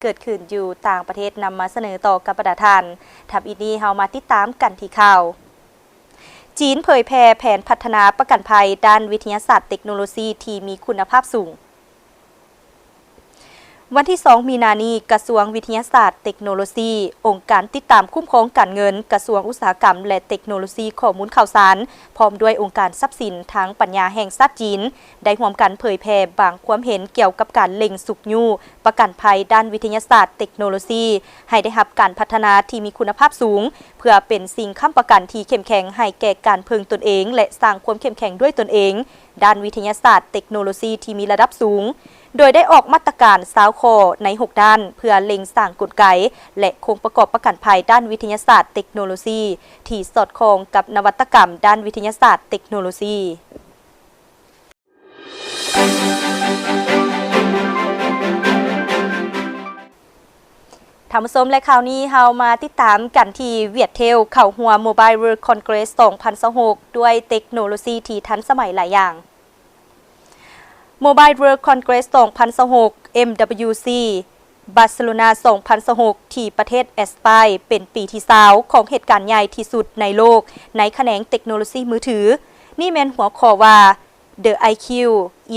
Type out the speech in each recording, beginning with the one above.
ເກີດຂຶ້ນຢູ່ຕ່າງປະເທດນຳມາສະເໜີຕໍ່ກັບບັນດາທ່ານ. ທຳອິດນີ້ເຮົາມາຕິດຕາມກັນທີ່ຂ່າວ. ຈີນເຜີຍແຜ່ແຜນພັດທະນາປະກັນໄພດ້ານວິທະຍາສາດເຕັກໂນໂລຊີທີ່ມີຄຸນນະພາບສູງ. ວັນທີສອງ ມີນານີ້, ກະຊວງວິທະຍາສາດເຕັກໂນໂລຊີ, ອົງການຕິດຕາມຄຸ້ມຄອງການເງິນ, ກະຊວງອຸດສາຫະກຳ ແລະ ເຕັກໂນໂລຊີຂໍ້ມູນຂ່າວສານ, ພ້ອມດ້ວຍອົງການຊັບສິນທາງປັນຍາແຫ່ງຊາດຈີນ ໄດ້ຮ່ວມກັນເຜີຍແຜ່ບາງຄວາມເຫັນກ່ຽວກັບການເລັ່ງຊຸກຍູ້ປະກັນໄພດ້ານວິທະຍາສາດເຕັກໂນໂລຊີ ໃຫ້ໄດ້ຮັບການພັດທະນາທີ່ມີຄຸນນະພາບສູງ, ເພື່ອເປັນສິ່ງຄ້ຳປະກັນທີ່ເຂັ້ມແຂງໃຫ້ແກ່ການເພິ່ງຕົນເອງ ແລະ ສ້າງຄວາມເຂັ້ມແຂງດ້ວຍຕົນເອງ ດ້ານວິທະຍາສາດເຕັກໂນໂລຊີທີ່ມີລະດັບສູງ, ໂດຍໄດ້ອອກມາດຕະການຊາວຂໍ້ໃນຫົກດ້ານ ເພື່ອເລັ່ງສ້າງກົນໄກ ແລະ ໂຄງປະກອບປະກັນໄພດ້ານວິທະຍາສາດເຕັກໂນໂລຊີ ທີ່ສອດຄ່ອງກັບນະວັດຕະກຳດ້ານວິທະຍາສາດເຕັກໂນໂລຊີ. ທ່ານຜູ້ຊົມ ແລະ ຂ່າວນີ້ເຮົາມາຕິດຕາມກັນທີ່ Viettel ເຂົ້າຮ່ວມ Mobile World Congress ສອງພັນຊາວຫົກ ດ້ວຍເຕັກໂນໂລຊີທີ່ທັນສະໄໝຫຼາຍຢ່າງ. Mobile World Congress ສອງພັນຊາວຫົກ MWC Barcelona ສອງພັນຊາວຫົກ ທີ່ປະເທດແອັດສະປາຍ ເປັນປີທີຊາວຂອງເຫດການໃຫຍ່ທີ່ສຸດໃນໂລກໃນຂະແໜງເຕັກໂນໂລຊີມືຖື. ນີ້ແມ່ນຫົວຂໍ້ວ່າ The IQ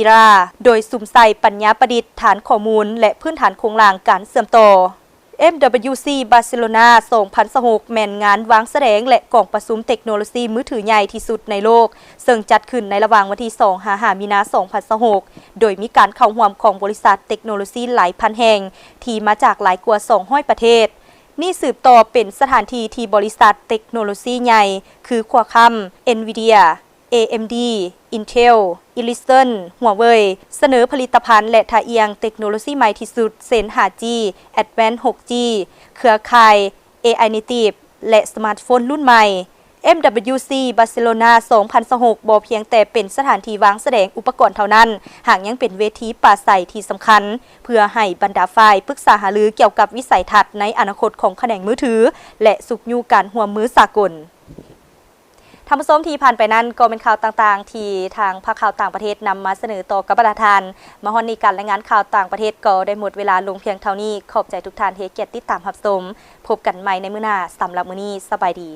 Era ໂດຍສຸມໃສ່ປັນຍາປະດິດ, ຖານຂໍ້ມູນ ແລະ ພື້ນຖານໂຄງລ່າງການເຊື່ອມຕໍ່. MWC Barcelona ສອງພັນຊາວຫົກ ແມ່ນງານວາງສະແດງ ແລະ ກອງປະຊຸມເຕັກໂນໂລຊີມືຖືໃຫຍ່ທີ່ສຸດໃນໂລກ, ເຊິ່ງຈັດຂຶ້ນໃນລະຫວ່າງວັນທີສອງ ຫາ ຫ້າ ມີນາ ສອງພັນຊາວຫົກ ໂດຍມີການເຂົ້າຮ່ວມຂອງບໍລິສັດເຕັກໂນໂລຊີຫຼາຍພັນແຫ່ງ ທີ່ມາຈາກຫຼາຍກວ່າສອງຮ້ອຍປະເທດ. ນີ້ສືບຕໍ່ເປັນສະຖານທີ່ທີ່ບໍລິສັດເຕັກໂນໂລຊີໃຫຍ່ ຄື Qualcomm, Nvidia, AMD, Intel, Ericsson, Huawei ສະເໜີຜະລິດຕະພັນ ແລະ ທ່າອ່ຽງເຕັກໂນໂລຊີໃໝ່ທີ່ສຸດ ເຊັ່ນ ຫ້າຈີ, Advanced ຫົກຈີ, ເຄືອຂ່າຍ ເອໄອ Native ແລະ ສະມາດໂຟນລຸ້ນໃໝ່. MWC Barcelona ສອງພັນຊາວຫົກ ບໍ່ພຽງແຕ່ເປັນສະຖານທີ່ວາງສະແດງອຸປະກອນເທົ່ານັ້ນ, ຫາກຍັງເປັນເວທີປາໄສທີ່ສຳຄັນ ເພື່ອໃຫ້ບັນດາຝ່າຍປຶກສາຫາລືກ່ຽວກັບວິໄສທັດໃນອະນາຄົດຂອງຂະແໜງມືຖື ແລະ ຊຸກຍູ້ການຮ່ວມມືສາກົນ. ທ່ານຜູ້ຊົມທີ່ຜ່ານໄປນັ້ນ ກໍແມ່ນຂ່າວຕ່າງໆ ທີ່ທາງພາກຂ່າວຕ່າງປະເທດນຳມາສະເໜີຕໍ່ກັບບັນດາທ່ານ. ມາຮອດນີ້ ການລາຍງານຂ່າວຕ່າງປະເທດກໍໄດ້ໝົດເວລາລົງພຽງເທົ່ານີ້. ຂອບໃຈທຸກທ່ານທີ່ໃຫ້ກຽດຕິດຕາມຮັບຊົມ. ພົບກັນໃໝ່ໃນມື້ໜ້າ. ສຳລັບມື້ນີ້ ສະບາຍດີ.